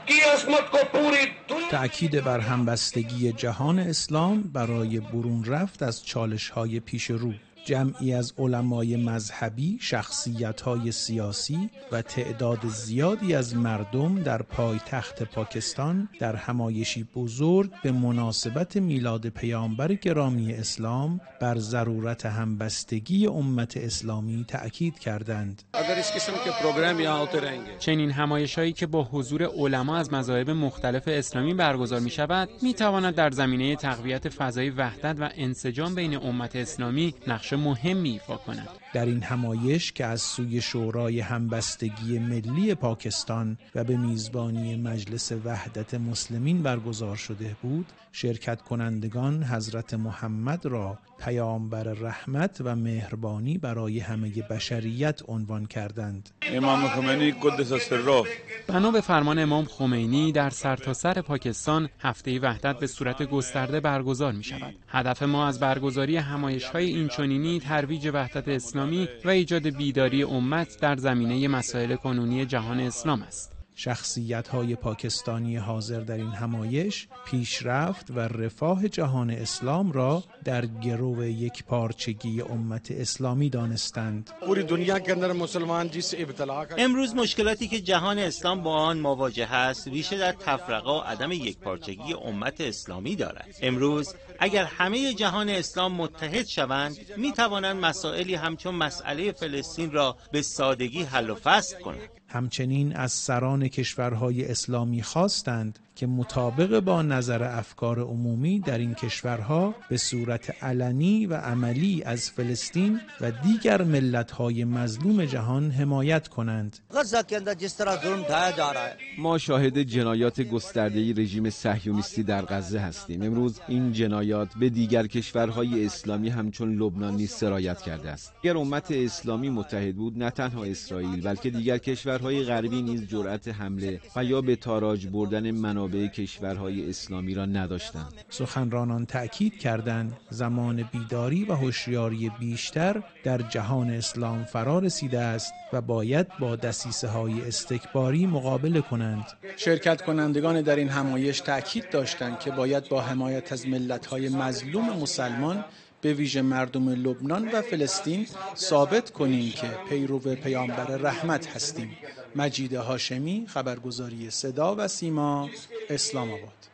की अजमत को पूरी दुनिया تأکید بر همبستگی جهان اسلام برای برون رفت از چالش‌های پیش رو. جمعی از علمای مذهبی، شخصیت‌های سیاسی و تعداد زیادی از مردم در پایتخت پاکستان در همایشی بزرگ به مناسبت میلاد پیامبر گرامی اسلام بر ضرورت همبستگی امت اسلامی تأکید کردند. چنین همایش‌هایی که با حضور علما از مذاهب مختلف اسلامی برگزار می‌شود، می‌تواند در زمینه تقویت فضای وحدت و انسجام بین امت اسلامی نقش مهمی ایفا کند. در این همایش که از سوی شورای همبستگی ملی پاکستان و به میزبانی مجلس وحدت مسلمین برگزار شده بود، شرکت کنندگان حضرت محمد را پیامبر رحمت و مهربانی برای همه بشریت عنوان کردند. امام خمینی قدس سره. بنا به فرمان امام خمینی در سرتاسر پاکستان هفته وحدت به صورت گسترده برگزار می شود. هدف ما از برگزاری همایش‌های اینچنینی ترویج وحدت اسلامی و ایجاد بیداری امت در زمینه مسائل کنونی جهان اسلام است. شخصیت‌های پاکستانی حاضر در این همایش پیشرفت و رفاه جهان اسلام را در گرو یکپارچگی امت اسلامی دانستند. امروز مشکلاتی که جهان اسلام با آن مواجه است ریشه در تفرقه و عدم یکپارچگی امت اسلامی دارد. امروز اگر همه جهان اسلام متحد شوند می توانند مسائلی همچون مسئله فلسطین را به سادگی حل و فصل کنند. همچنین از سران کشورهای اسلامی خواستند که مطابق با نظر افکار عمومی در این کشورها به صورت علنی و عملی از فلسطین و دیگر ملت‌های مظلوم جهان حمایت کنند. ما شاهد جنایات گسترده‌ای رژیم صهیونیستی در غزه هستیم. امروز این جنایات به دیگر کشورهای اسلامی همچون لبنان نیز سرایت کرده است. اگر امت اسلامی متحد بود، نه تنها اسرائیل بلکه دیگر کشورهای غربی نیز جرأت حمله و یا به تاراج بردن منابع کشورهای اسلامی را نداشتند. سخنرانان تأکید کردند زمان بیداری و هوشیاری بیشتر در جهان اسلام فرا رسیده است و باید با دسیسه‌های استکباری مقابله کنند. شرکت کنندگان در این همایش تأکید داشتند که باید با حمایت از ملت‌های مظلوم مسلمان به ویژه مردم لبنان و فلسطین ثابت کنیم که پیرو پیامبر رحمت هستیم. مجید هاشمی، خبرگزاری صدا و سیما، اسلام آباد.